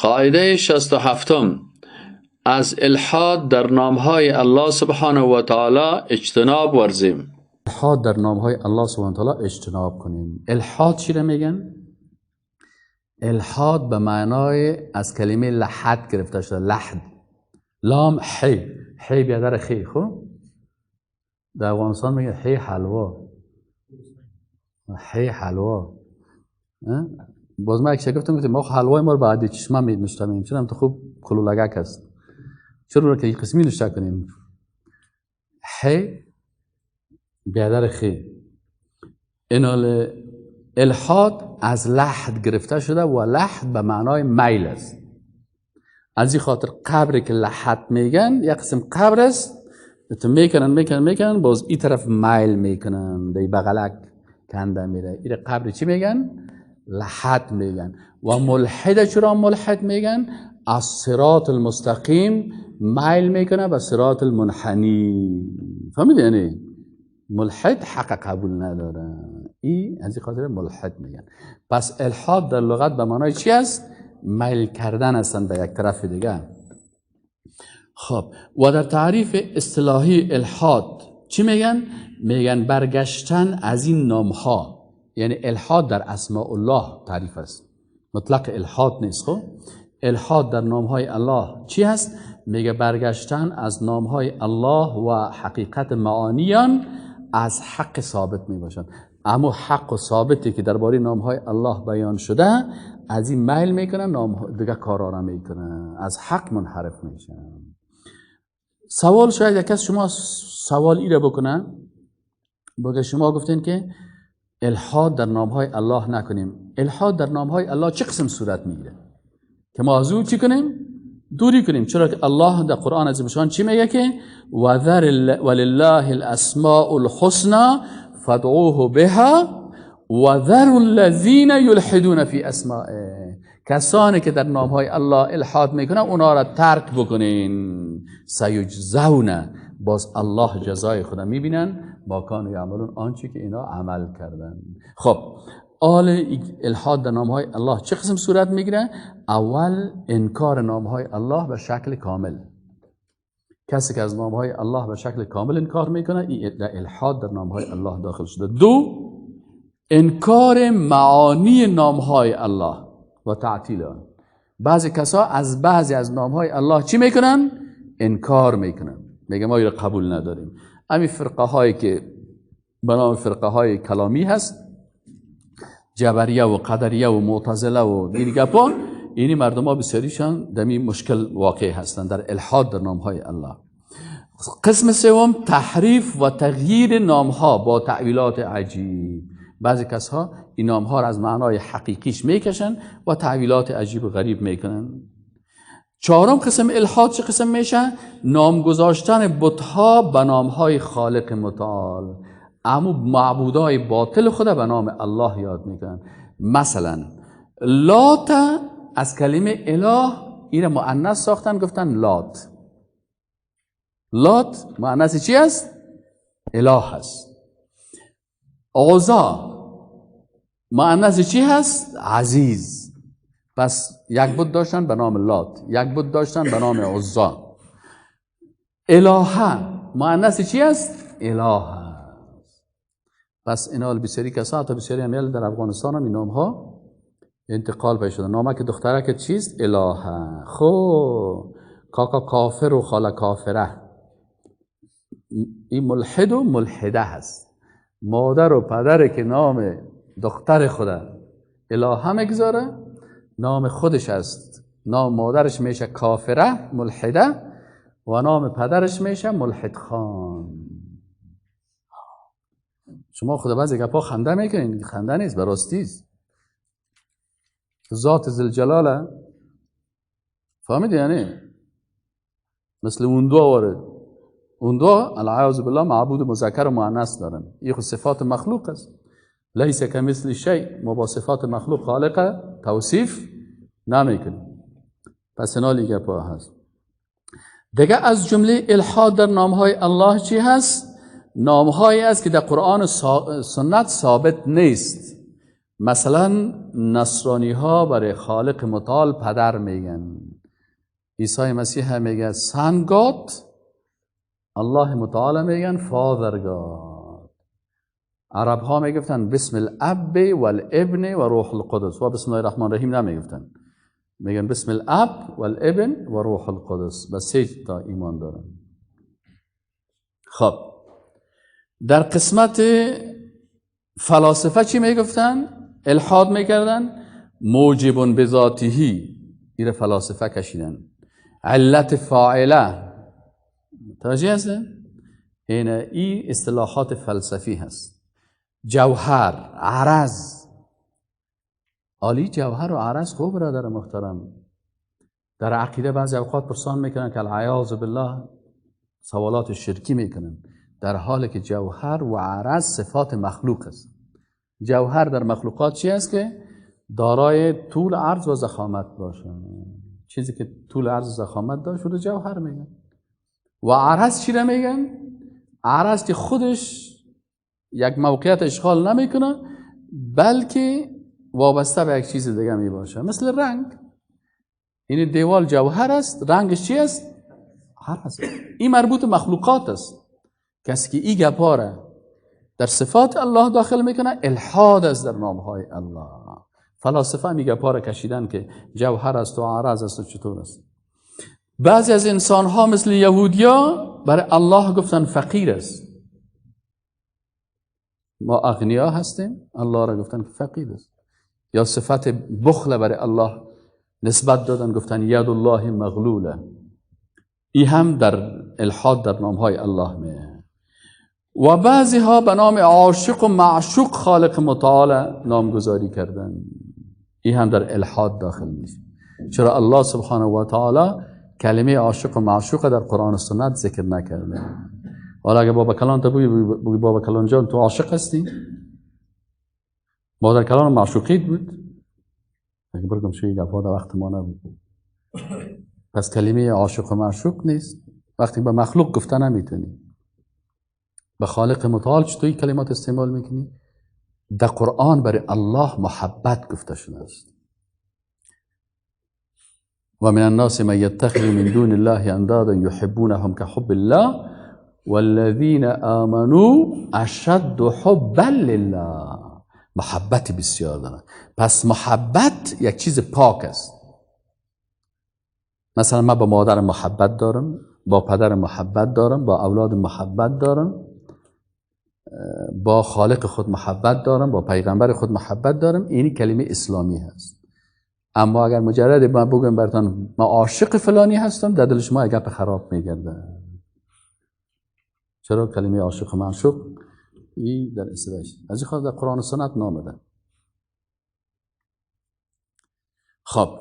قاعده 67، از الحاد در نامهای الله سبحانه و تعالی اجتناب ورزیم. الحاد در نامهای الله سبحانه و تعالی اجتناب کنیم. الحاد چی را میگن؟ الحاد به معنای از کلمه لحد گرفته شده. لحد، لام حی، حی بیادر خی. خب در افغانستان میگه حی حلوا، حی حلوا. باز ما یک گفتم ما حلوای ما رو بعد چشمه می نشتمیم، چرا تو خوب کلولگک است، چرا که قسمی نشته کنیم. حی بیادر خی. اینال الحاد از لحد گرفته شده و لحد به معنای میل است. از این خاطر قبری که لحد میگن یک قسم قبر است، تو میکنن میکنن میکنن، باز این طرف میل میکنن، دی بغلک کنده میره. این قبر چی میگن؟ لحد میگن. و ملحد چرا ملحد میگن؟ از صراط المستقیم میل میکنه به صراط المنحنی. فهمیدی؟ یعنی ملحد حق قبول نداره، این از این خاطر ملحد میگن. پس الحاد در لغت به معنای چی است؟ میل کردن هستن به یک طرف دیگه. خب و در تعریف اصطلاحی الحاد چی میگن؟ میگن برگشتن از این نامها. یعنی الحاد در اسماء الله تعریف است، مطلق الحاد نیست. خب الحاد در نامهای الله چی هست؟ میگه برگشتن از نامهای الله و حقیقت معانیان از حق ثابت میباشند. اما حق و ثابتی که درباره نامهای الله بیان شده از این میل میکنن، نام دیگه کارا را میکنن، از حق منحرف میشن. سوال شاید یک کس شما سوال ای را بکنه، بگه شما گفتین که الحاد در نامهای الله نکنیم. الحاد در نامهای الله چه قسم صورت میگیره که ما از او چی کنیم؟ دوری کنیم. چرا که الله در قرآن عظیم شان چی میگه که ولله الاسماء الحسنى فادعوه بها وذروا الذین یلحدون فی اسمائه. کسانی که در نامهای الله الحاد میکنن اونا را ترک بکنین. سیجزون، باز الله جزای خدا میبینن، با کانوا یعملون، آنچه که اینا عمل کردن. خب آل الحاد در نامهای الله چه قسم صورت میگیره؟ اول انکار نامهای الله به شکل کامل. کسی که از نامهای الله به شکل کامل انکار میکنه این الحاد در نامهای الله داخل شده. دو، انکار معانی نامهای الله و تعطیل آن. بعضی کسا از بعضی از نامهای الله چی میکنن؟ انکار میکنن، میگه ما این رو قبول نداریم. همین فرقه هایی که به نام فرقه های کلامی هست، جبریه و قدریه و معتزله و این گپا، اینی مردم ها بسیاریشان در این مشکل واقع هستند در الحاد در نام های الله. قسم سوم، تحریف و تغییر نام ها با تأویلات عجیب. بعضی کس ها این نام ها را از معنای حقیقیش میکشن و تأویلات عجیب و غریب میکنن. چهارم قسم الحاد چه قسم میشه؟ نام گذاشتن بتها به نام های خالق متعال. اما معبودای باطل خدا به نام الله یاد میکنن. مثلا لات از کلمه اله این مؤنث ساختن، گفتن لات. لات مؤنث چی است؟ اله است. عزا مؤنث چی هست؟ عزیز. پس یک بت داشتن به نام لات، یک بت داشتن به نام عزا. الهه مؤنث چی است؟ اله. پس اینا بسیاری کسا، حتی بسیاری هم در افغانستان هم این نام ها انتقال پیدا شده. نامه که دختره که چیست؟ الهه. خب کاکا کافر و خاله کافره، این ملحد و ملحده هست. مادر و پدر که نام دختر خدا الهه میگذاره، نام خودش است. نام مادرش میشه کافره ملحده و نام پدرش میشه ملحد خان. شما خود بعضی گپا خنده میکنین، خنده نیست، براستی است. ذات ذوالجلاله، فهمیدی؟ یعنی مثل اون دو وارد، اون دو العیاذ بالله معبود مذکر و مؤنث دارن. این خود صفات مخلوق است. لیس کمثل شیء، ما با صفات مخلوق خالق توصیف نمیکنیم. پس اینا گپا هست. دیگه از جمله الحاد در نامهای الله چی هست؟ نامهایی است که در قرآن و سنت ثابت نیست. مثلا نصرانی ها برای خالق متعال پدر میگن، عیسی مسیح میگه son God، الله متعال میگن father God. عرب ها میگفتن بسم الاب والابن و روح القدس، و بسم الله الرحمن الرحیم نمیگفتن، میگن بسم الاب والابن و روح القدس. به سه تا ایمان دارن. خب در قسمت فلاسفه چی میگفتن؟ الحاد میکردن، موجب بذاتهی، ایره فلاسفه کشیدن، علت فاعله. توجه هستن؟ این ای اصطلاحات فلسفی هست. جوهر، عرض. عالی جوهر و عرض خوب برادر محترم، در عقیده بعضی اوقات پرسان میکنن که العیاذ بالله سوالات شرکی میکنن، در حالی که جوهر و عرض صفات مخلوق است. جوهر در مخلوقات چی است؟ که دارای طول عرض و ضخامت باشه. چیزی که طول عرض و ضخامت داشت رو جوهر میگن. و عرض چی را میگن؟ عرض که خودش یک موقعیت اشغال نمیکنه، بلکه وابسته به یک چیز دیگه میباشه، مثل رنگ. این دیوال جوهر است، رنگش چی است؟ عرض. این مربوط مخلوقات است. کسی که این گپاره در صفات الله داخل میکنه، الحاد است در نامهای الله. فلاسفه می گپاره کشیدن که جوهر است و عرض است و چطور است. بعضی از انسان ها مثل یهودیا برای الله گفتن فقیر است. ما اغنیا هستیم، الله را گفتن که فقیر است. یا صفت بخل برای الله نسبت دادن، گفتن ید الله مغلوله. ای هم در الحاد در نامهای الله میه. و بعضی ها به نام عاشق و معشوق خالق متعال نامگذاری کردن، ای هم در الحاد داخل میشه. چرا الله سبحانه و تعالی کلمه عاشق و معشوق در قرآن و سنت ذکر نکرده؟ حالا اگه بابا کلان تا بگی بابا کلان جان تو عاشق هستی، مادر کلان معشوقیت بود، اگه برگم شوی گپا در وقت ما نبود. پس کلمه عاشق و معشوق نیست. وقتی به مخلوق گفته نمیتونی، به خالق متعال چطوری کلمات استعمال میکنی؟ در قرآن برای الله محبت گفته شده است. و من الناس من یتخذ من دون الله اندادا یحبونهم كحب الله والذین آمنوا اشد حبا لله. محبت بسیار دارن. پس محبت یک چیز پاک است. مثلا من با مادر محبت دارم، با پدر محبت دارم، با اولاد محبت دارم، با خالق خود محبت دارم، با پیغمبر خود محبت دارم. این کلمه اسلامی هست. اما اگر مجرد من بگم براتون من عاشق فلانی هستم، در دل شما گپ خراب میگرده. چرا کلمه عاشق و معشوق این در اصطلاح از این خاطر در قرآن و سنت نامده. خب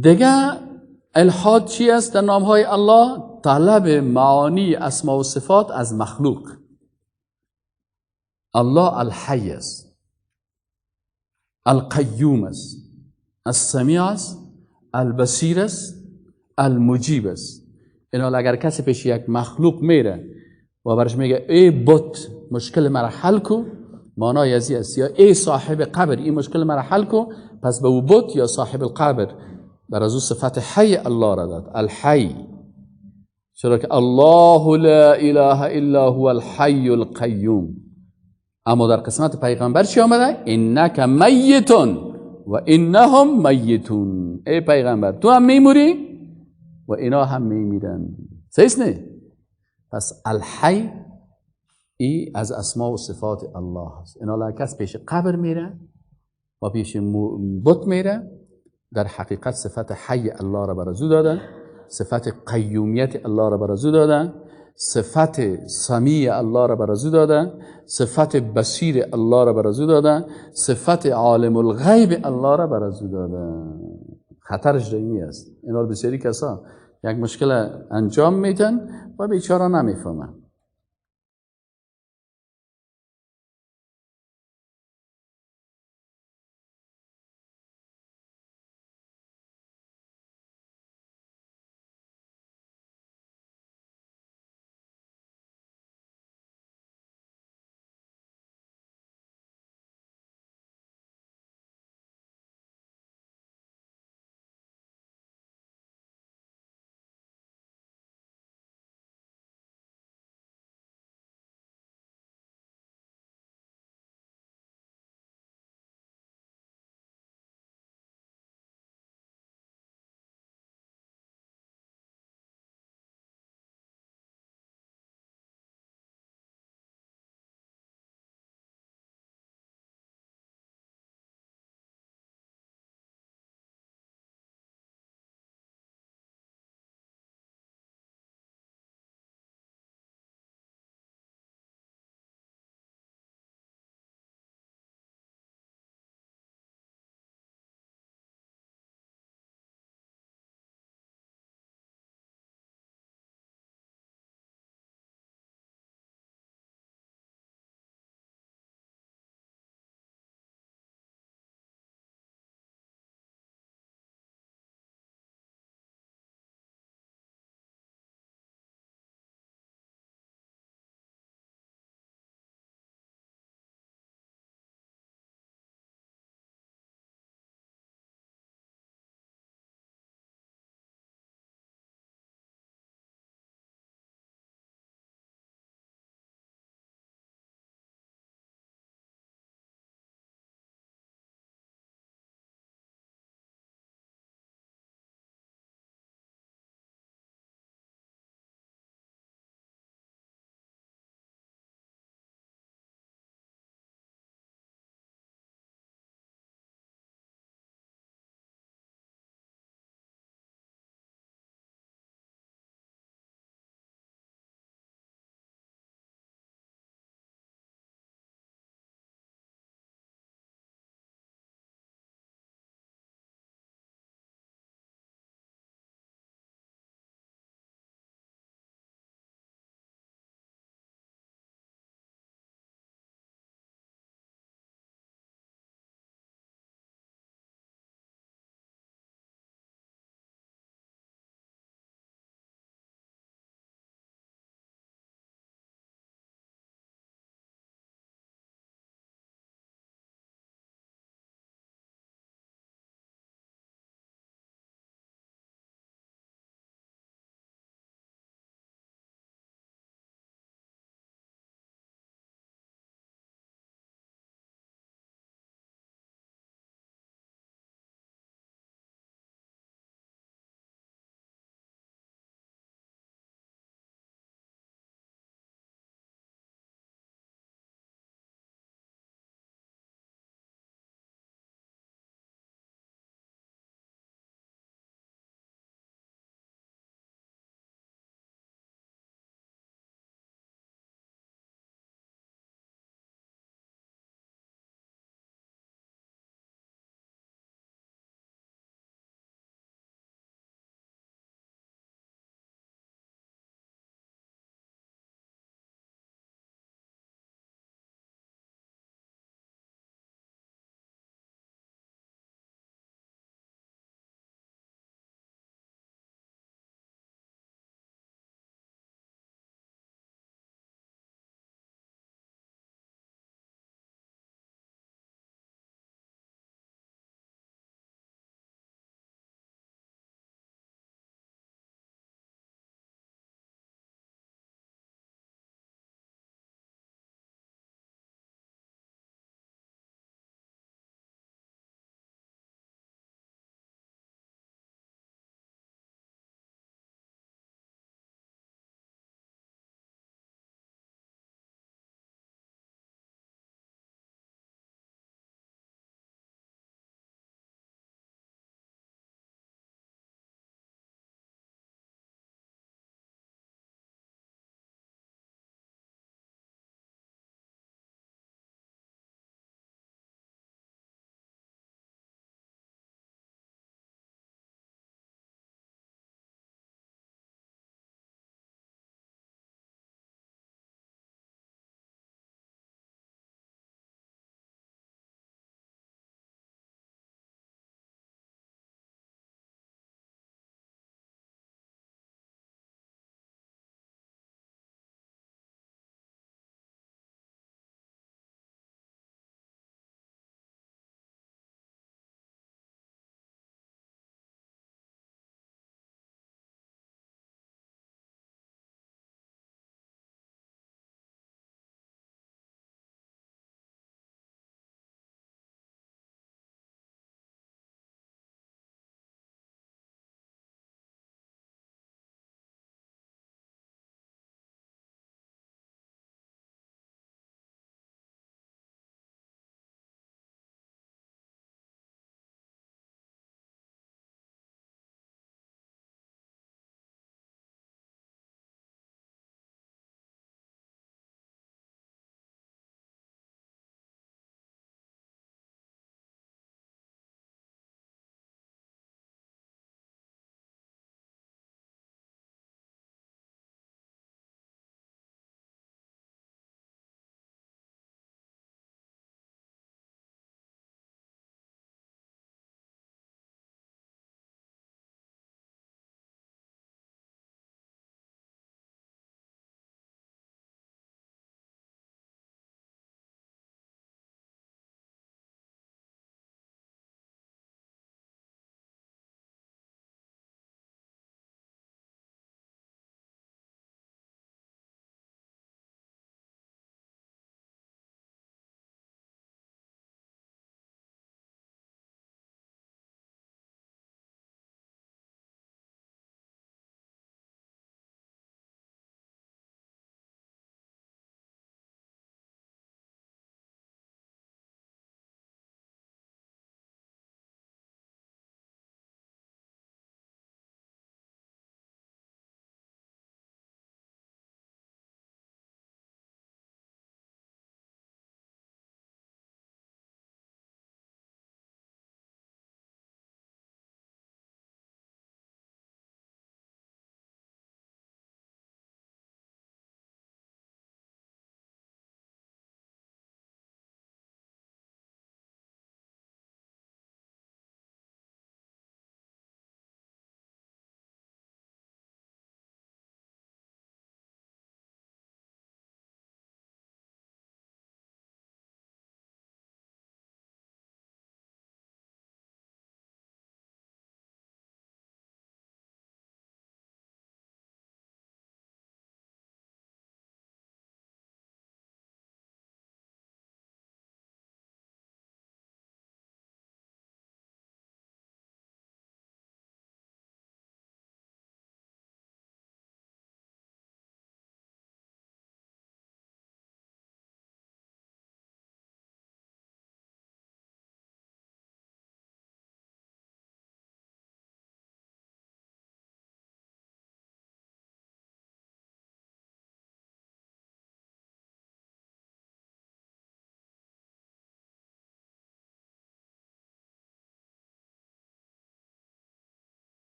دیگه الحاد چی است در نامهای الله؟ طلب معانی اسما و صفات از مخلوق. الله الحی است، القیوم است، السمیع است، البصیر است، المجیب است. اینا اگر کسی پیش یک مخلوق میره و برش میگه ای بت مشکل مرا حل کو، معنای ازی است، یا ای صاحب قبر این مشکل مرا حل کو، پس به او بت یا صاحب القبر بر از او صفت حی الله را داد، الحی. چرا که الله لا اله الا هو الحی القیوم. اما در قسمت پیغمبر چی آمده؟ انک میتون و انهم میتون. ای پیغمبر تو هم میموری و اینا هم میمیرن. صحیح نه؟ پس الحی ای از اسما و صفات الله است. اینا کس پیش قبر میره و پیش بت میره، در حقیقت صفت حی الله را بر او دادن، صفت قیومیت الله را بر او دادن، صفت سمیع الله را بر او دادن، صفت بصیر الله را بر او دادن، صفت عالم الغیب الله را بر او دادن. خطرش اینی است. اینا بسیاری کسا یک مشکل انجام میدن و بیچاره نمیفهمن.